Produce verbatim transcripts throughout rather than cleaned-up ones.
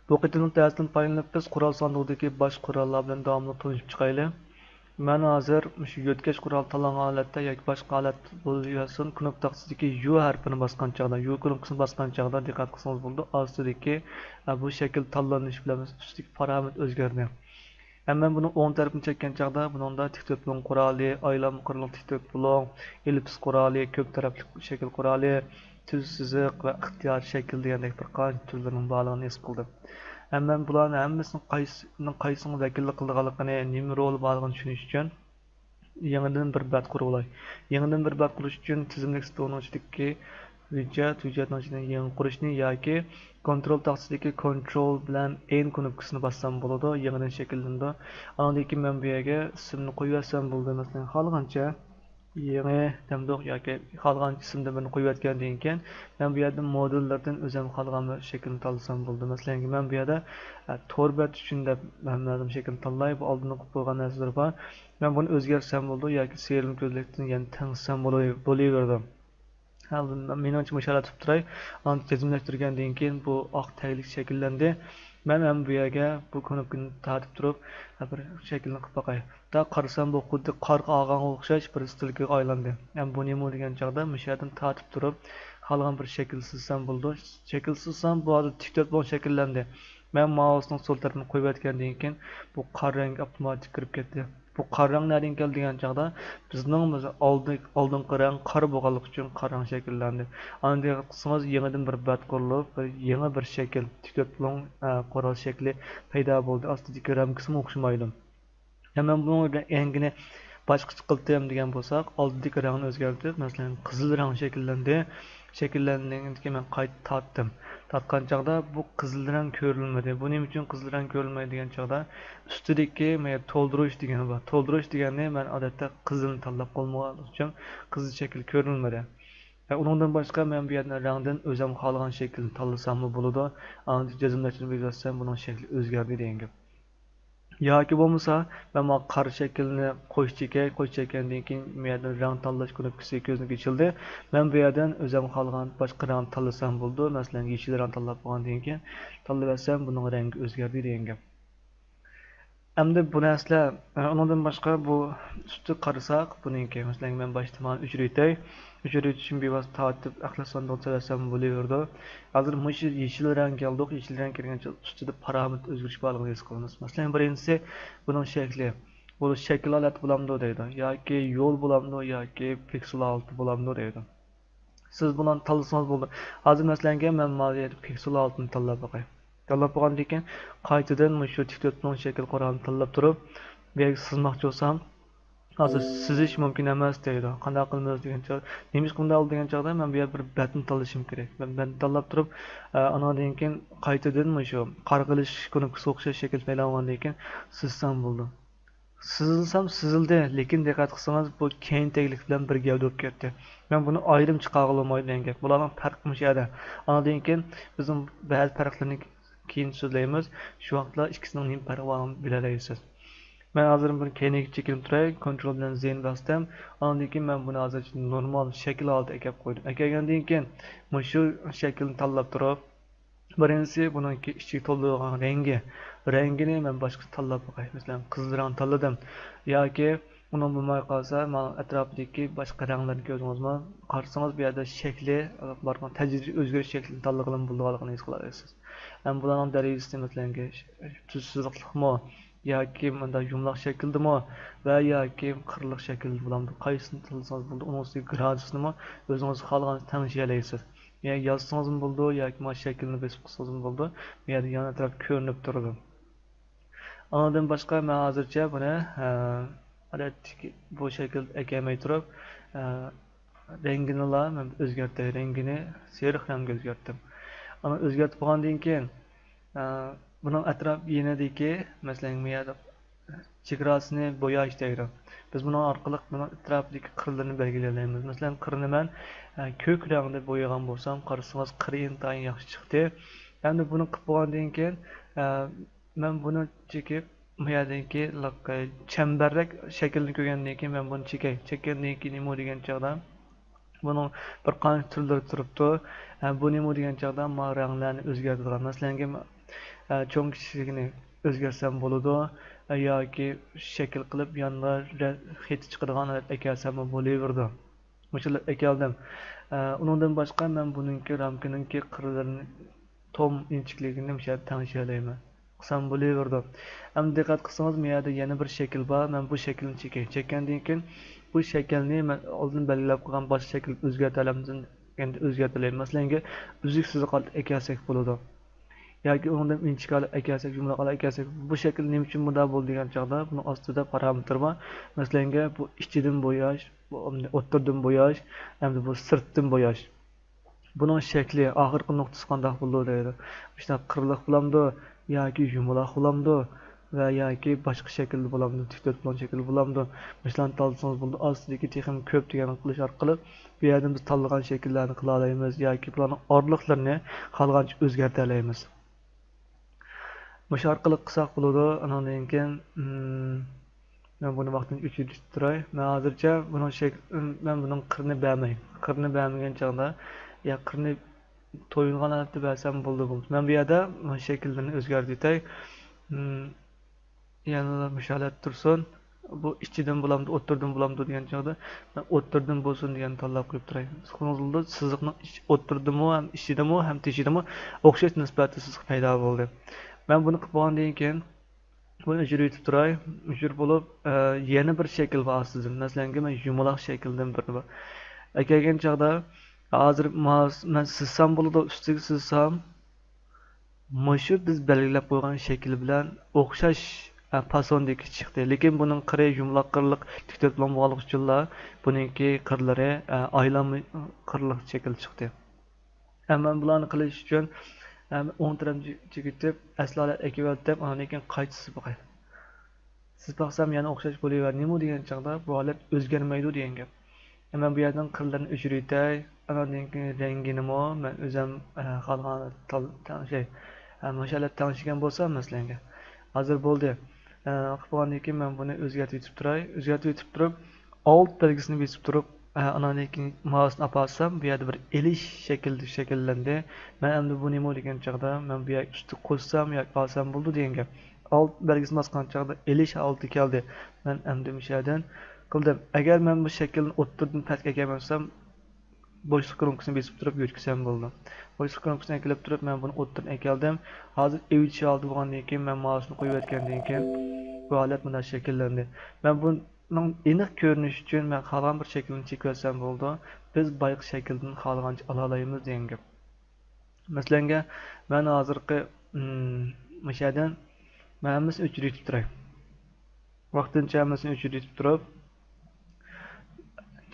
بۇ قېتىملىق دەرستىن پايدىلىنىپ، بىز قورال ساندۇقىدىكى باشقا قوراللار بىلەن داۋاملىق تونۇشۇپ چىقايلى. مەن ھازىر مۇشۇ يۆتكەش قورالى تاللانغان ھالەتتە ياكى باشقا ھالەت بولۇۋەرسۇن، كۇنۇپكا تاختىسىدىكى يۇ ھەرپىنى باسقان چاغدا، يۇ كۇنۇپكىسىنى باسقان چاغدا دىققەت قىلسىڭىز بولىدۇ، ئاستىدىكى، ئە، بۇ شەكىل تاللىنىش بىلەن ئۈستىدىكى پارامېتىر ئۆزگەردى. ھەم مەن بۇنىڭ ئوڭ تەرىپىنى چەككەن چاغدا، بۇنىڭدا تىك تۆپىلىڭ قورالى، ئايلانما قوراللىق تىك تۆپىلىڭ، ئېللىپس قورالى، كۆپ تەرەپلىك شەكىل قورالى، تۈز سىزىق ۋە ئىختىيارىي شەكىل دېگەندەك بىر قانچە تۈرلىرىنىڭ بارلىقىنى ھېس قىلدىم. ھەم مەن بۇلارنىڭ ھەممىسىنىڭ قايسىنىڭ قايسىغا ۋەكىللىك قىلىدىغانلىقىنى، نېمە رولى بارلىقىنى چۈشىنىش ئۈچۈن يېڭىدىن بىر بەت قۇرۇۋالاي. يېڭىدىن بىر بەت قۇرۇش ئۈچۈن تىزىملىك ستولىنىڭ ئىچىدىكى ھۆججەت، ھۆججەتنىڭ ئىچىدىن يېڭى قۇرۇشنى ياكى كونترول تاختىسىدىكى كونترول بىلەن ئېن كۇنۇپكىسىنى باسسام بولىدۇ، يېڭىدىن شەكىللىنىدۇ. ئاندىن كېيىن مەن بۇ يەرگە ئىسىمنى قويۇۋەتسەم بولىدۇ، مەسىلەن، خالىغانچە. يېڭى دەمدۇق ياكى خالىغان ئىسىمدىن بىرنى قويۇۋەتكەندىن كېيىن، مەن بۇ يەردىن مودېللىرىدىن ئۆزۈم خالىغان بىر شەكىلنى تاللىسام بولىدۇ. مەسىلەن، مەن بۇ يەردە، ئە، تور بەت ئۈچۈن دەپ ھەممە ئادەم شەكىلنى تاللاي، بۇ ئالدىن قىلىپ قويغان نەرسىلىرى بار. مەن بۇنى ئۆزگەرتسەم بولىدۇ ياكى سېرىل كۆزلەكتىن يەنە تەڭشىسەم بولۇ-، بولۇۋېرىدۇ. ھە، مېنىڭچە مۇشۇ ھالەتتە تۇرۇپ تۇراي. ئاندىن تىزىملەشتۈرگەندىن كېيىن بۇ ئاق تەگلىك شەكىللەندى. مەن ھەم بۇ يەرگە بۇ كۇنۇپكىنى تارتىپ تۇرۇپ، ھە، بىر شەكىلنى قىلىپ باقاي. تا قارىسام، بۇ خۇددى قارغا ئالغانغا ئوخشاش بىر ستىلكىغا ئايلاندى. ھەم بۇ نېمە دېگەن چاغدا، مۇشۇ يەردىن تارتىپ تۇرۇپ، خالىغان بىر شەكىل سىزسام بولىدۇ. شەكىل سىزسام، بۇ ھازىر تىك تۆت بوڭ شەكىللەندى. مەن مائۇسنىڭ سول تەرىپىنى قويۇۋەتكەندىن كېيىن، بۇ قارا رەڭگە ئاپتوماتىك كىرىپ كەتتى. بۇ قارا رەڭ نەدىن كەلدى دېگەن چاغدا، بىزنىڭ بىز ئالدى-، ئالدىنقى رەڭ قارا بولغانلىقى ئۈچۈن قارا رەڭ شەكىللەندى. ئاندىن دىققەت قىلسىڭىز، يېڭىدىن بىر بەت قۇرۇلۇپ، بىر يېڭى بىر شەكىل، تىك تۆت بوڭ، ئە، قورال شەكلى پەيدا بولدى. ئاستىدىكى رامكىسىمۇ ئوخشىمايدۇ. ھەم مەن بۇنىڭ رەڭگىنى باشقىچە قىلدىم دېگەن بولساق، ئالدىدىكى رەڭنى ئۆزگەرتىپ، مەسىلەن، قىزىل رەڭ شەكىللەندى. شەكىللەنگەندىن كېيىن مەن قايتا تارتتىم. تارتقان چاغدا بۇ قىزىل رەڭ كۆرۈلمىدى. بۇ نېمە ئۈچۈن قىزىل رەڭ كۆرۈلمەيدۇ دېگەن چاغدا، ئۈستىدىكى مانا تولدۇرۇش دېگىنى بار. تولدۇرۇش دېگەننى مەن ئادەتتە قىزىلنى تاللاپ قويمىغانلىقىم ئۈچۈن قىزىل شەكىل كۆرۈلمىدى. ۋە ئۇنىڭدىن باشقا مەن بۇ يەردىن رەڭدىن ئۆزۈم خالىغان شەكىلنى تاللىساممۇ بولىدۇ. ئاندىن جەزملەشنى بېسىۋەتسەم بۇنىڭ شەكلى ئۆزگەردى دېگەن گەپ. ياكى بولمىسا، مەن مانا قارا شەكىلنى قوش چېكەي، قوش چەككەندىن كېيىن، بۇ يەردىن رەڭ تاللاش كۇنۇپكىسى كۆزنىڭكىگە ئېچىلدى. مەن بۇ يەردىن ئۆزۈم خالىغان باشقا رەڭنى تاللىسام بولىدۇ. مەسىلەن، يېشىل رەڭ تاللاپ بولغاندىن كېيىن، تاللىۋەتسەم، بۇنىڭ رەڭگى ئۆزگەردى دېگەن گەپ. ئەمدى بۇ نەرسىلەر، ئۇنىڭدىن باشقا بۇ ئۈستىگە قارىساق، بۇنىڭكى، مەسىلەن، مەن باشتا مانا ئۆچۈرۈۋېتەي. ئۆچۈرۈۋېتىشنى بىۋاسىتە تارتىپ، ئەخلەت ساندۇققا سېلىۋەتسەم بولۇۋېرىدۇ. ھازىر مۇشۇ يېشىل رەڭگە كەلدۇق. يېشىل رەڭ كىرگەنچە ئۈستىدە پارامېتىر ئۆزگىرىش بارلىقىنى ھېس قىلىمىز. مەسىلەن، بىرىنچىسى، بۇنىڭ شەكلى. بۇ شەكىل ھالەت بولامدۇ دەيدۇ. ياكى يول بولامدۇ، ياكى پىكسېل ھالىتى بولامدۇ دەيدۇ. سىز بۇلارنى تاللىسىڭىز بولىدۇ. ھازىر، مەسىلەنكى، مەن مانا يەردە پىكسېل ھالىتىنى تاللاپ باقاي. تاللاپ بولغاندىن كېيىن، قايتىدىن مۇشۇ تىك تۆت بوڭ شەكىل قورالىنى تاللاپ تۇرۇپ، بۇ يەرگە سىزماقچى بولسام، ھازىر سىزىش مۇمكىن ئەمەس دەيدۇ. قانداق قىلىمىز دېگەن چاغدا، نېمىشقا بۇنداق بولدى دېگەن چاغدا، مەن بۇ يەردە بىر بەتنى تاللىشىم كېرەك. مەن بەتنى تاللاپ تۇرۇپ، ئە، ئانىڭدىن كېيىن قايتىدىن مۇشۇ قارغىلىش كۇنۇپكىسىغا ئوخشاش شەكىل پەيدا بولغاندىن كېيىن سىزسام بولىدۇ. سىزىلسام سىزىلدى، لېكىن دىققەت قىلسىڭىز، بۇ كەينى تەگلىك بىلەن بىر گەۋدە بولۇپ كەتتى. مەن بۇنى ئايرىم چىقارغىلى بولمايدۇ دېگەن گەپ. بۇلارنىڭ پەرقى مۇشۇ يەردە. ئاندىن كېيىن بىزنىڭ بەزى پەرقلىرىنى كېيىن سۆزلەيمىز. شۇ ۋاقىتتا ئىككىسىنىڭ نېمە پەرقى بارلىقىنى بىلەلەيسىز. مەن ھازىر بۇنى كەينىگە چېكىنىپ تۇراي، كونترول بىلەن زېنى باستىم. ئاندىن كېيىن مەن بۇنى ھازىر نورمال شەكىل ھالىتىگە ئەكەپ قويدۇم. ئەكەلگەندىن كېيىن مۇشۇ شەكىلنى تاللاپ تۇرۇپ، بىرىنچىسى، بۇنىڭكى ئىچىگە تولدۇرۇلغان رەڭگى. رەڭگىنى مەن باشقىچە تاللاپ باقاي. مەسىلەن، قىزىل رەڭ تاللىدىم. ياكى ئۇنىڭ بولماي قالسا، مانا ئەتراپىدىكى باشقا رەڭلەرنى كۆردىڭىزمۇ؟ قارىسىڭىز، بۇ يەردە شەكلى، بارغان تەدرىجىي ئۆزگىرىش شەكلىنى تاللىغىلىمۇ بولىدىغانلىقىنى ھېس قىلالايسىز. ھەم بۇلارنىڭ دەرىجىسى، مەسىلەن، تۈز سىزىقلىقمۇ ياكى مۇنداق يۇمىلاق شەكىلدىمۇ ۋە ياكى قىرلىق شەكىلدە بولامدۇ؟ قايسىنى تاللىسىڭىز بولىدۇ. ئۇنىڭ ئۈستىگە گرادۇسنىمۇ ئۆزىڭىز خالىغانچە تەڭشىيەلەيسىز. يەنى يازسىڭىزمۇ بولىدۇ ياكى مانا شەكىلنى بېسىپ قىلسىڭىزمۇ بولىدۇ. بۇ يەردە يان ئەتراپ كۆرۈنۈپ تۇرىدۇ. ئانىڭدىن باشقا مەن ھازىرچە بۇنى، ھە، ئادەتتىكى بۇ شەكىلدە ئەكەلمەي تۇرۇپ، ھە، رەڭگىنىلا مەن ئۆزگەرتتىم. رەڭگىنى سېرىق رەڭگە ئۆزگەرتتىم. ئانا ئۆزگەرتىپ بولغاندىن كېيىن، ھە، بۇنىڭ ئەتراپ يېنىدىكى، مەسىلەن، بۇ يەردە چېگراسىنى بوياش دەيدۇ. بىز بۇنىڭ ئارقىلىق بۇنىڭ ئەتراپىدىكى قىرلىرىنى بەلگىلىيەلەيمىز. مەسىلەن، قىرنى مەن، ئە، كۆك رەڭدە بويىغان بولسام، قارىسىڭىز، قىرى ئىنتايىن ياخشى چىقتى. ئەمدى بۇنى قىلىپ بولغاندىن كېيىن، ئە، مەن بۇنى چېكىپ، بۇ يەردىكى لىق-، چەمبەررەك شەكىلنى كۆرگەندىن كېيىن، مەن بۇنى چېكەي. چەككەندىن كېيىن نېمە دېگەن چاغدا، بۇنىڭ بىر قانچە تۈرلىرى تۇرۇپتۇ. ھە، بۇ نېمە دېگەن چاغدا ما رەڭلەرنى ئۆزگەرتىدىغان. مەسىلەنكى، ھە، چوڭ كىچىكلىكىنى ئۆزگەرتسەم بولىدۇ. ھە، ياكى شەكىل قىلىپ ياندا رە-، خېتى چىقىدىغان ھالەت ئەكەلسەممۇ بولۇۋېرىدۇ. مۇشۇلار ئەكەلدىم. ھە، ئۇنىڭدىن باشقا مەن بۇنىڭكى رامكىنىڭكى قىرلىرىنى توم ئىنچىكىلىكىنى مۇشۇ يەردە تەڭشىيەلەيمەن. قىلسام بولۇۋېرىدۇ. ئەمدى دىققەت قىلسىڭىز، بۇ يەردە يەنە بىر شەكىل بار. مەن بۇ شەكىلنى چېكەي. چەككەندىن كېيىن بۇ شەكىلنى مەن ئالدىن بەلگىلەپ قويغان باشقا شەكىلنى ئۆزگەرتەلەمدىم، ئەمدى ئۆزگەرتەلەيمەن. مەسىلەنگە، ئۈزۈك سىزىق ئەكەلسەك بولىدۇ. ياكى ئۇنىڭدىن ئىنچىكە ئەكەلسەك، يۇمىلاق ئەكەلسەك، بۇ شەكىل نېمە ئۈچۈن مۇنداق بولدى دېگەن چاغدا، بۇنىڭ ئاستىدا پارامېتىر بار. مەسىلەنگە، بۇ ئىچىدىن بوياش، بۇ ئوتتۇرىدىن بوياش، ئەمدى بۇ سىرتتىن بوياش. بۇنىڭ شەكلى، ئاخىرقى نۇقتىسى قانداق بولىدۇ دەيدۇ. مۇشۇنداق قىرلىق بولامدۇ ياكى يۇمىلاق بولامدۇ ۋە ياكى باشقا شەكىلدە بولامدۇ، تىك تۆت بۇلان شەكىلدە بولامدۇ؟ مۇشۇلارنى تاللىسىڭىز بولىدۇ. ئاستىدىكى تېخىمۇ كۆپ دېگەننى قىلىش ئارقىلىق بۇ يەردىن بىز تاللىغان شەكىللەرنى قىلالايمىز ياكى بۇلارنىڭ ئارىلىقلىرىنى خالىغانچە ئۆزگەرتەلەيمىز. مۇشۇ ئارقىلىق قىلساق بولىدۇ. ئانىڭدىن كېيىن، مم، مەن بۇنى ۋاقتىنچە ئۆچۈرۈپ تۇراي. مەن ھازىرچە بۇنىڭ شەك-، مەن بۇنىڭ قىرىنى بەرمەي. قىرىنى بەرمىگەن چاغدا، يا قىرىنى تويۇنغان ھالەتتە بەرسەم بولىدۇ، بولىدۇ. مەن بۇ يەردە شەكىللىرىنى ئۆزگەرتىۋېتەي. مم، يەنىلا مۇشۇ ھالەتتە تۇرسۇن. بۇ ئىچىدىن بولامدۇ، ئوتتۇرىدىن بولامدۇ دېگەن چاغدا، مەن ئوتتۇرىدىن بولسۇن دېگەننى تاللاپ قويۇپ تۇراي. سىزىقنىڭ ئىچ-، ئوتتۇرىدىمۇ ھەم ئىچىدىمۇ ھەم تېشىدىمۇ ئوخشاش نىسبەتتە سىزىق پەيدا بولدى. مەن بۇنى قىلىپ بولغاندىن كېيىن، بۇنى ئۆچۈرۈۋېتىپ تۇراي. ئۆچۈر بولۇپ، ئە، يەنە بىر شەكىل بار ئاستىدىن. مەسىلەنكى، مەن يۇمىلاق شەكىلدىن بىرنى بار. ئەكەلگەن چاغدا، ھازىر ما-، مەن سىزسام بولىدۇ، ئۈستىگە سىزسام، مۇشۇ بىز بەلگىلەپ قويغان شەكىل بىلەن ئوخشاش، ئە، پاسوندىكى چىقتى. لېكىن بۇنىڭ قىرى يۇمىلاق قىرلىق تىك تۆت بولغانلىقى ئۈچۈنلا بۇنىڭكى قىرلىرى، ئە، ئايلانما قىرلىق شەكىل چىقتى. ئەمما بۇلارنى قىلىش ئۈچۈن، ئەم، ئوڭ تەرەپنى چېكىتىپ، ئەسلى ھالەتكە ئەكىۋەتتىم، ئاندىن كېيىن قايتا سىزىپ باقاي. سىزىپ باقسام يەنە ئوخشاش بولۇۋېرەر. نېمە دېگەن چاغدا بۇ ھالەت ئۆزگەرمەيدۇ دېگەن گەپ. مەن بۇ يەردىن قىرلىرىنى ئۆچۈرۈۋېتەي. ئاناندىن كېيىن رەڭگىنىمۇ مەن ئۆزۈم، ئە، خالىغان تال-، تەڭ-، شەي، ئە، مۇشۇ ھالەت تەڭشىگەن بولسا مەسىلەنگە. ھازىر بولدى. ئە، قىلىپ بولغاندىن كېيىن مەن بۇنى ئۆزگەرتىۋېتىپ تۇراي. ئۆزگەرتىۋېتىپ تۇرۇپ، ئالت بەلگىسىنى بېسىپ تۇرۇپ، ئە، ئاناندىن كېيىن مائۇسنى ئاپارسام، بۇ يەردە بىر ئېلىش شەكىلدە شەكىللەندى. مەن ئەمدى بۇ نېمە دېگەن چاغدا، مەن بۇ يەرگە ئۈستىگە قوشسام ياكى ئالسام بولىدۇ دېگەن گەپ. ئالت بەلگىسىنى باسقان چاغدا ئېلىش ھالىتى كەلدى. مەن ئەمدى مۇشۇ يەردىن قىلدىم. ئەگەر مەن بۇ شەكىلنى ئوتتۇرىدىن پەسكە ئەكەلمەسەم، بوشلۇق كنوپكىسىنى بېسىپ تۇرۇپ يۆتكىسەم بولىدۇ. بوشلۇق كنوپكىسىنى ئەكېلىپ تۇرۇپ، مەن بۇنى ئوتتۇرىدىن ئەكەلدىم. ھازىر ئېۋىتىش ھالىتى بولغاندىن كېيىن، مەن مائۇسنى قويۇۋەتكەندىن كېيىن، بۇ ھالەت مۇنداق شەكىللەندى. مەن بۇنىڭ ئېنىق كۆرۈنۈشى ئۈچۈن مەن خالىغان بىر شەكىلنى چېكىۋەتسەم بولىدۇ. بىز بايىقى شەكىلدىن خالىغانچە ئالالايمىز دېگەن گەپ. مەسىلەنگە، مەن ھازىرقى، مم، مۇشۇ يەردىن مەن ھەممىسىنى ئۆچۈرۈۋېتىپ تۇراي. ۋاقتىنچە ھەممىسىنى ئۆچۈرۈۋېتىپ تۇرۇپ،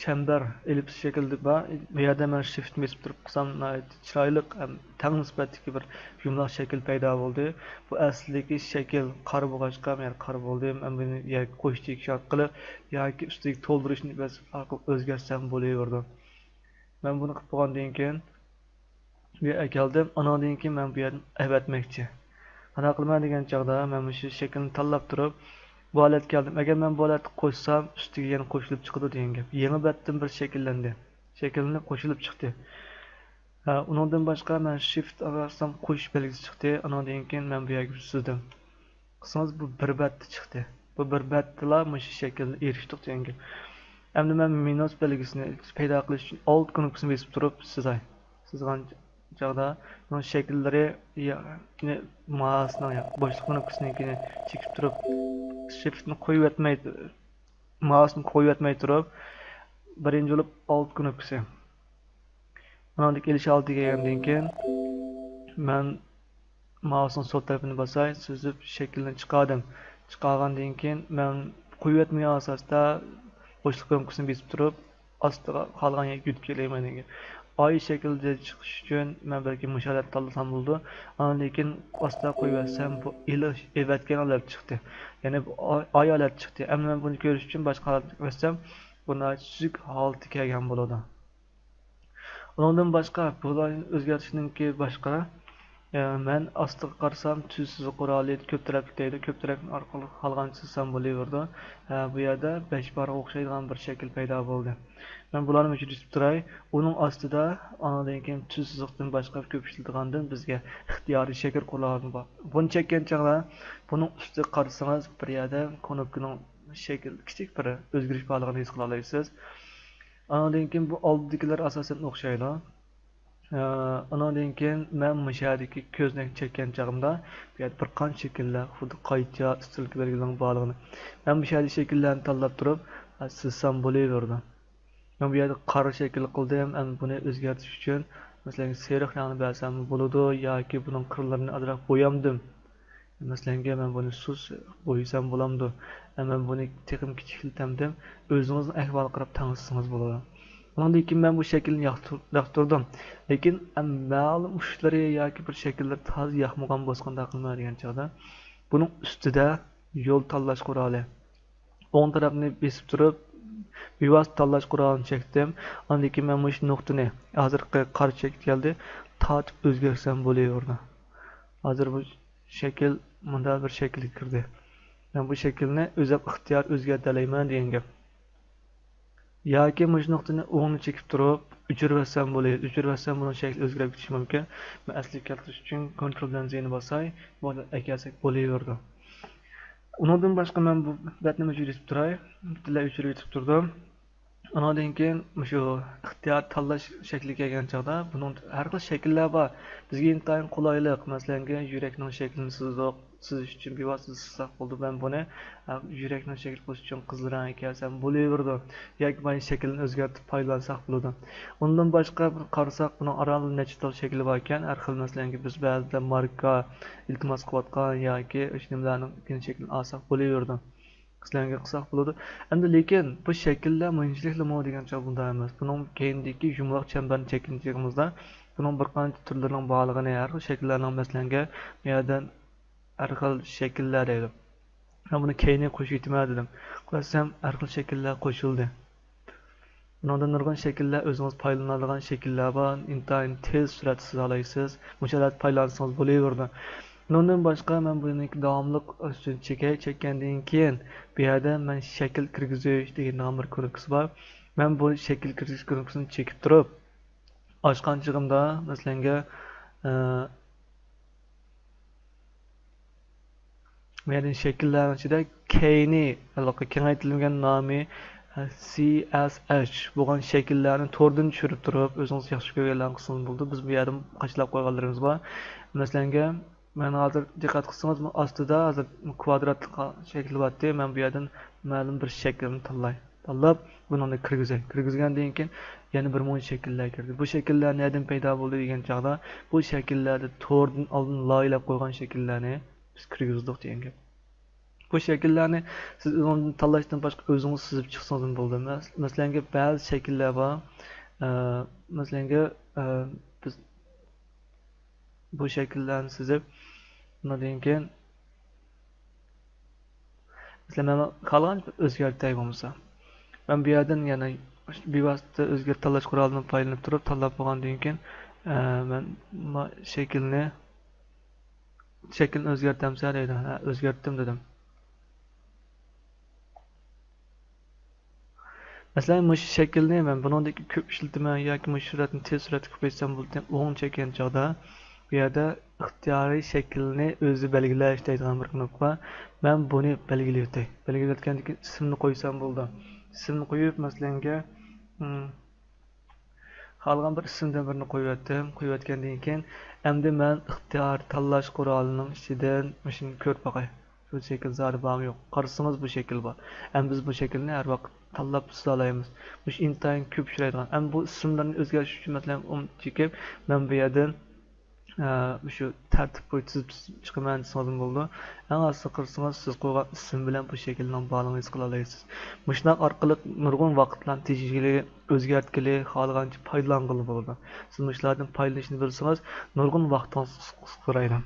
چەمبەر ئېللىپس شەكلىدە بار. بۇ يەردە مەن شىفتنى بېسىپ تۇرۇپ قىلسام، ناھايىتى چىرايلىق ھەم تەڭ نىسبەتتىكى بىر يۇمىلاق شەكىل پەيدا بولدى. بۇ ئەسلىدىكى شەكىل قارا بولغاچقا، مەن قارا بولدى. مەن بۇنى ياكى قوش چېكىش ئارقىلىق ياكى ئۈستىگە تولدۇرۇشنى بېسىپ ئارقىلىق ئۆزگەرتسەم بولۇۋېرىدۇ. مەن بۇنى قىلىپ بولغاندىن كېيىن، بۇ يەرگە كەلدىم. ئاناندىن كېيىن مەن بۇ يەردىن ئەۋەتمەكچى. قانداق قىلىمەن دېگەن چاغدا، مەن مۇشۇ شەكىلنى تاللاپ تۇرۇپ، بۇ ھالەتكە كەلدىم. ئەگەر مەن بۇ ھالەتتە قوشسام، ئۈستىگە يەنە قوشۇلۇپ چىقىدۇ دېگەن گەپ. يېڭى بەتتىن بىر شەكىللەندى. شەكىللىنىپ قوشۇلۇپ چىقتى. ھە، ئۇنىڭدىن باشقا مەن شىفت باسسام، قوشۇش بەلگىسى چىقتى. ئاناندىن كېيىن مەن بۇ يەرگە سۈزدۈم. قىلسىڭىز، بۇ بىر بەتتە چىقتى. بۇ بىر بەتتىلا مۇشۇ شەكىلگە ئېرىشتۇق دېگەن گەپ. ئەمدى مەن مىنۇس بەلگىسىنى پەيدا قىلىش ئۈچۈن ئالت كۇنۇپكىسىنى بېسىپ تۇرۇپ سىزاي. سىزغان چاغدا بۇنىڭ شەكىللىرى يا-، يەنى مائۇسنىڭ يا بوشلۇق كۇنۇپكىسىنىڭكىنى چېكىپ تۇرۇپ، شىفتنى قويۇۋەتمەي، مائۇسنى قويۇۋەتمەي تۇرۇپ، بىرىنچى بولۇپ ئالت كۇنۇپكىسى. ئۇنىڭدىكى ئېلىش ھالىتىگە كەلگەندىن كېيىن، مەن مائۇسنىڭ سول تەرىپىنى باساي، سۈزۈپ شەكىلنى چىقاردىم. چىقارغاندىن كېيىن، مەن قويۇۋەتمىگەن ئاساستا بوشلۇق كۇنۇپكىسىنى بېسىپ تۇرۇپ، ئاستىغا خالىغان يەرگە يۆتكىلەيمەن دېگەن. ئاي شەكلىدە چىقىش ئۈچۈن مەن بەلكى مۇشۇ ھالەتنى تاللىسام بولىدۇ. ئاندىن كېيىن ئاستا قويۇۋەتسەم، بۇ ئېلىش، ئېۋەتكەن ھالەت چىقتى. يەنى بۇ ئاي، ئاي ھالەت چىقتى. ئەمدى مەن بۇنى كۆرۈش ئۈچۈن باشقا ھالەتكە ئۆتسەم، بۇ ناھايىتى سۈزۈك ھالىتىگە كەلگەن بولىدۇ. ئۇنىڭدىن باشقا، بۇلارنى ئۆزگەرتىشنىڭكى باشقا، ئە، مەن ئاستىغا قارىسام، تۈز سىزىق قورالى كۆپ تەرەپلىك دەيدۇ، كۆپ تەرەپلىك ئارقىلىق خالىغانچە سىزسام بولۇۋېرىدۇ. ئە، بۇ يەردە بەش بارغا ئوخشايدىغان بىر شەكىل پەيدا بولدى. مەن بۇلارنى ئۆچۈرۈپ تۇراي. ئۇنىڭ ئاستىدا ئاندىن كېيىن تۈز سىزىقتىن باشقا كۆپ ئىشلىتىدىغاندىن بىزگە ئىختىيارىي شەكىل قورالى بار. بۇنى چەككەن چاغدا بۇنىڭ ئۈستىگە قارىسىڭىز، بىر يەردە كۇنۇپكىنىڭ شەكىل، كىچىك بىر ئۆزگىرىش بارلىقىنى ھېس قىلالايسىز. ئاندىن كېيىن بۇ ئالدىدىكىلەر ئاساسەن ئوخشايدۇ. ئە، ئۇنىڭدىن كېيىن مەن مۇشۇ يەردىكى كۆزنەكنى چەككەن چېغىمدا، بۇ يەردە بىر قانچە شەكىللەر، خۇددى قايچا، ئۈستۈنكى بەلگىلەرنىڭ بارلىقىنى. مەن مۇشۇ يەردىكى شەكىللەرنى تاللاپ تۇرۇپ، ئە، سىزسام بولۇۋېرىدۇ. مەن بۇ يەردە قارا شەكىل قىلدىم، ئەمدى بۇنى ئۆزگەرتىش ئۈچۈن، مەسىلەن، سېرىق رەڭنى بەرسەممۇ بولىدۇ ياكى بۇنىڭ قىرلىرىنى ئازراق بويامدىم. مەسىلەنگە، مەن بۇنى سۇس بويىسام بولامدۇ؟ ھە، مەن بۇنى تېخىمۇ كىچىكلىتەمدىم. ئۆزىڭىزنىڭ ئەھۋالىغا قاراپ تەڭشىسىڭىز بولىدۇ. ئۇنىڭدىن كېيىن مەن بۇ شەكىلنى ياقتۇر-، ياقتۇردۇم. لېكىن، ئەم، مەلۇم ئۇچلىرى ياكى بىر شەكىللىرى تازا ياقمىغان بولسا قانداق قىلىمەن دېگەن چاغدا، بۇنىڭ ئۈستىدە يول تاللاش قورالى. ئوڭ تەرەپنى بېسىپ تۇرۇپ، بىۋاسىتە تاللاش قورالىنى چەكتىم. ئاندىن كېيىن مەن مۇشۇ نۇقتىنى، ھازىرقى قارا چەككە كەلدى، تارتىپ ئۆزگەرتسەم بولۇۋېرىدۇ. ھازىر بۇ شەكىل مۇنداق بىر شەكىلگە كىردى. مەن بۇ شەكىلنى ئۆزۈم ئىختىيار ئۆزگەرتەلەيمەن دېگەن گەپ. ياكى مۇشۇ نۇقتىنى ئوڭنى چېكىپ تۇرۇپ، ئۆچۈرۈۋەتسەم بولىدۇ. ئۆچۈرۈۋەتسەم بۇنىڭ شەكلى ئۆزگىرىپ كېتىشى مۇمكىن. مەن ئەسلىگە كەلتۈرۈش ئۈچۈن كونترول بىلەن زىنى باساي، بۇنى ئەكەلسەك بولۇۋېرىدۇ. ئۇنىڭدىن باشقا مەن بۇ بەتنى ئۆچۈرۈۋېتىپ تۇراي. پۈتۈنلەي ئۆچۈرۈۋېتىپ تۇردۇم. ئۇنىڭدىن كېيىن مۇشۇ ئىختىيار تاللاش شەكلىگە كەلگەن چاغدا بۇنىڭ ھەر خىل شەكىللەر بار. بىزگە ئىنتايىن قولايلىق. مەسىلەنگە، يۈرەكنىڭ شەكلىنى سىزدۇق. سىزىش ئۈچۈن بىۋاسىتە سىزساق بولىدۇ. مەن بۇنى، ئە، يۈرەكنىڭ شەكلى قوشۇش ئۈچۈن قىزىل رەڭگە كەلسەم بولۇۋېرىدۇ. ياكى مانا شەكلىنى ئۆزگەرتىپ پايدىلانساق بولىدۇ. ئۇندىن باشقا بىر قارىساق، بۇنىڭ ئاران نەچچە تال شەكلى باركەن. ھەر خىل، مەسىلەنگە، بىز بەزىدە ماركا ئىلتىماس قىلىۋاتقان ياكى ئاشۇ نېمىلەرنىڭ شەكلىنى ئالساق بولۇۋېرىدۇ. سىلەرگە قىلساق بولىدۇ. ئەمدى لېكىن بۇ شەكىللەر مۇنچىلىكلىمۇ دېگەن چاغ بۇنداق ئەمەس. بۇنىڭ كەينىدىكى يۇمىلاق چەمبەرنى چەككەن چېغىمىزدا بۇنىڭ بىر قانچە تۈرلىرىنىڭ بارلىقىنى، ھەر خىل شەكىللەرنىڭ، مەسىلەنگە، بۇ يەردىن ھەر خىل شەكىللەر دەيدۇ. مەن بۇنى كەينىگە قوشۇۋېتىمەن دېدىم. قارىسام ھەر خىل شەكىللەر قوشۇلدى. بۇنىڭدا نۇرغۇن شەكىللەر، ئۆزىڭىز پايدىلىنىدىغان شەكىللەر بار. ئىنتايىن تېز سۈرئەتتە سىزالايسىز. مۇشۇ ھالەتتە پايدىلانسىڭىز بولۇۋېرىدۇ. بۇنىڭدىن باشقا مەن بۇنى داۋاملىق ئۈستىدىن چېكەي، چەككەندىن كېيىن بۇ يەردە مەن شەكىل كىرگۈزۈش دېگەن بىر كۇنۇپكىسى بار. مەن بۇ شەكىل كىرگۈزۈش كۇنۇپكىسىنى چېكىپ تۇرۇپ، ئاچقان چېغىمدا، مەسىلەنگە، ئە، بۇ يەردىن شەكىللەرنىڭ ئىچىدە كەينى، ھېلىقى كېڭەيتىلمىگەن نامى، ئە، سى ئەس ئەچ بولغان شەكىللەرنى توردىن چۈشۈرۈپ تۇرۇپ، ئۆزىڭىز ياخشى كۆرگەنلەرنى قىلسىڭىز بولىدۇ. بىز بۇ يەردىن قاچىلاپ قويغانلىرىمىز بار. مەسىلەنگە، مەن ھازىر دىققەت قىلسىڭىز، بۇ ئاستىدا ھازىر كۋادراتلىق شەكىل بارتى. مەن بۇ يەردىن مەلۇم بىر شەكىلنى تاللاي. تاللاپ، بۇنىڭنى كىرگۈزەي. كىرگۈزگەندىن كېيىن يەنە بىر مۇنچە شەكىللەر كىردى. بۇ شەكىللەر نەدىن پەيدا بولدى دېگەن چاغدا، بۇ شەكىللەردە توردىن ئالدىن لايىھەلەپ قويغان شەكىللەرنى بىز كىرگۈزدۇق دېگەن گەپ. بۇ شەكىللەرنى سىز ئۆزىڭىزدىن تاللاشتىن باشقا ئۆزىڭىز سىزىپ چىقسىڭىزمۇ بولىدۇ. مەس-، مەسىلەنگە، بەزى شەكىللەر بار. ئە، مەسىلەنگە، ئە، بىز بۇ شەكىللەرنى سىزىپ، ئۇنىڭدىن كېيىن، مەسىلەن، مەن خالىغانچە ئۆزگەرتەي بولمىسا. مەن بۇ يەردىن يەنە بىۋاسىتە ئۆزگەرت تاللاش قورالىدىن پايدىلىنىپ تۇرۇپ، تاللاپ بولغاندىن كېيىن، ئە، مەن ما-، شەكىلنى، شەكىلنى ئۆزگەرتەمسەن دەيدۇ. ھە، ئۆزگەرتتىم دېدىم. مەسىلەن، مۇشۇ شەكىلنى مەن بۇنىڭدىكى كۆپ ئىشلىتىمەن ياكى مۇشۇ سۈرەتنى تېز سۈرەتتە كۆپەيتسەم بولىدۇ دەپ ئوڭ چەككەن چاغدا، بۇ يەردە ئىختىيارىي شەكىلنى ئۆزى بەلگىلەش دەيدىغان بىر كۇنۇپكا بار. مەن بۇنى بەلگىلىۋېتەي. بەلگىلەۋەتكەندىن كېيىن ئىسىمنى قويسام بولىدۇ. ئىسىمنى قويۇپ، مەسىلەنگە، ئىم، خالىغان بىر ئىسىمدىن بىرنى قويۇۋەتتىم. قويۇۋەتكەندىن كېيىن، ئەمدى مەن ئىختىيار تاللاش قورالىنىڭ ئىچىدىن مۇشۇنى كۆرۈپ باقاي. شۇ شەكىل زادى بارمۇ يوق؟ قارىسىڭىز، بۇ شەكىل بار. ئەمدى بىز بۇ شەكىلنى ھەر ۋاقىت تاللاپ سىزالايمىز. مۇشۇ ئىنتايىن كۆپ ئۇچرايدىغان. ئەمدى بۇ ئىسىملارنى ئۆزگەرتىش ئۈچۈن، مەسىلەن، ئۇم چېكىپ، مەن بۇ يەردىن، ئە، مۇشۇ تەرتىپ بويىچە تىزىپ چىقىمەن دېسىڭىزمۇ بولىدۇ. ئەڭ ئاستىغا قارىسىڭىز، سىز قويغان ئىسىم بىلەن بۇ شەكىلنىڭ بارلىقىنى ھېس قىلالايسىز. مۇشۇنداق ئارقىلىق نۇرغۇن ۋاقىتلارنى تېجىگىلى، ئۆزگەرتكىلى، خالىغانچە پايدىلانغىلى بولىدۇ. سىز مۇشۇلاردىن پايدىلىنىشنى بىلسىڭىز، نۇرغۇن ۋاقتىڭىز قىسقىرايدۇ.